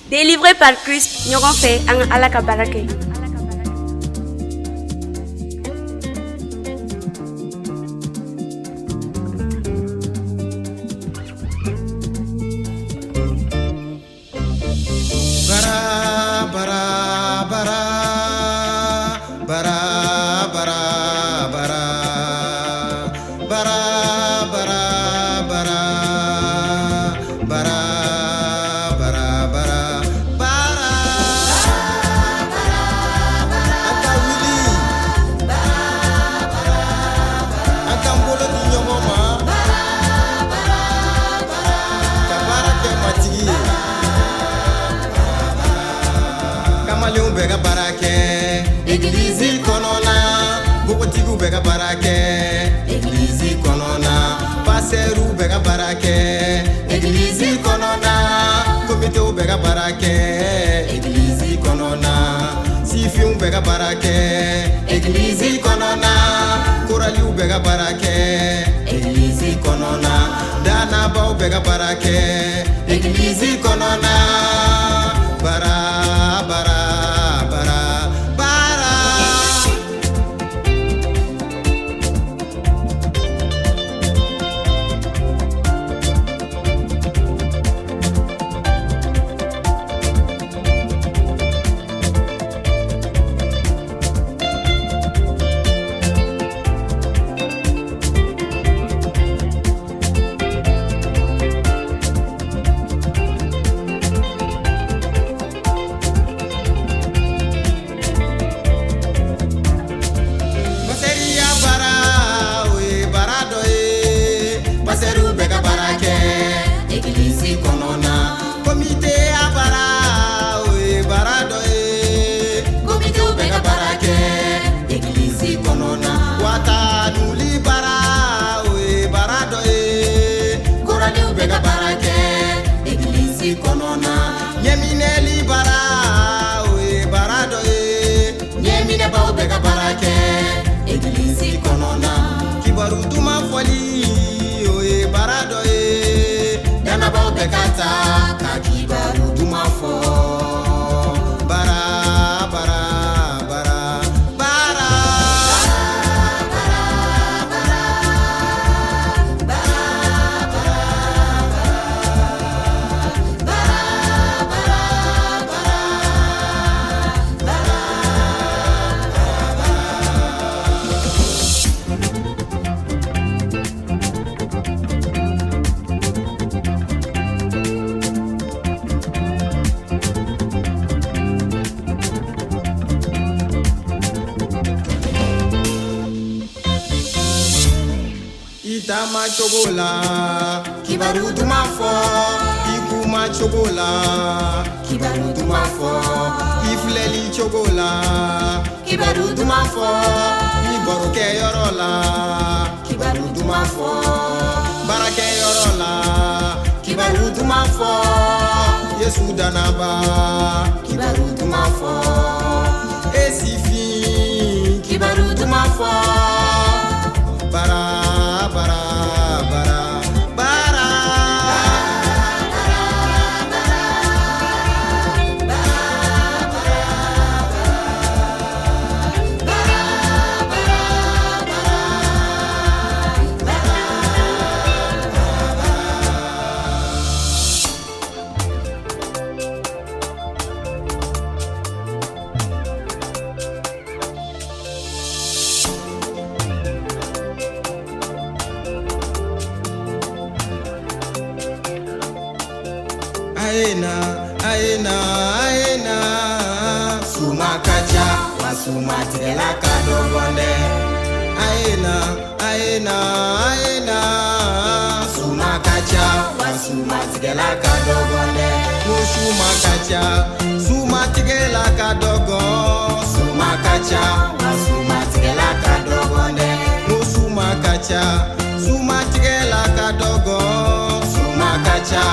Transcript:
Délivré par Christ, ɲɔgɔn fɛ an ka Ala ka baara kɛ. Bara bara bara bara bara bara bara bara bara bara bara bara bara an ka wuli an k'an bolo di ɲɔgɔn ma ka baara kɛ Matigi ye. Kamalenw bɛ ka baara kɛ egilizi kɔnɔna, npogotigiw bɛ ka baara kɛ egilizi kɔnɔna, pasɛriw bɛ ka baara kɛ egilizi kɔnɔna, komitew bɛ ka baara kɛ egilizi kɔnɔna, sifinw bɛ ka baara kɛ egilizi kɔnɔna, koraliw bɛ ka baara kɛ egilizi kɔnɔna, danabaw bɛ ka baara kɛ egilizi kɔnɔna. Bara bara bara bara. Pasɛriya baara o ye baara dɔ ye, pasɛriw bɛ ka baara kɛ egilizi kɔnɔna. Komiteya baara o ye baara dɔ ye, komitew bɛ ka baara kɛ egilizi kɔnɔna. Watanuli baara o ye baara dɔ ye, koraliw bɛ ka baara kɛ egilizi kɔnɔna. Ɲɛminɛli baara o ye baara dɔ ye, ɲɛminɛbaw bɛ ka baara kɛ egilizi kɔnɔna. Kibaru duman fɔli o ye baara dɔ ye, danabaw bɛ ka taa ka kibaru duman fɔ. Bara bara bara bara. I taama cogo la kibaru duman fɔ, i kuma cogo la kibaru duman fɔ, i filɛli cogo la kibaru duman fɔ, i barokɛyɔrɔ la kibaru duman fɔ, baarakɛyɔrɔ la kibaru duman fɔ, Yesu danaba kibaru duman fɔ, e sifin kibaru duman fɔ. Bara bara bara bara. Aena, aena, aena. Suma ka ca, wa suma tigɛla ka dɔgɔn dɛ. Aena, aena, aena. Suma ka ca, wa suma tigɛla ka dɔgɔn dɛ. Ko suma ka ca, suma tigɛla ka dɔgɔn. Suma ka ca, wa suma tigɛla ka dɔgɔn dɛ. Ko suma ka ca, suma tigɛla ka dɔgɔn. Suma ka ca.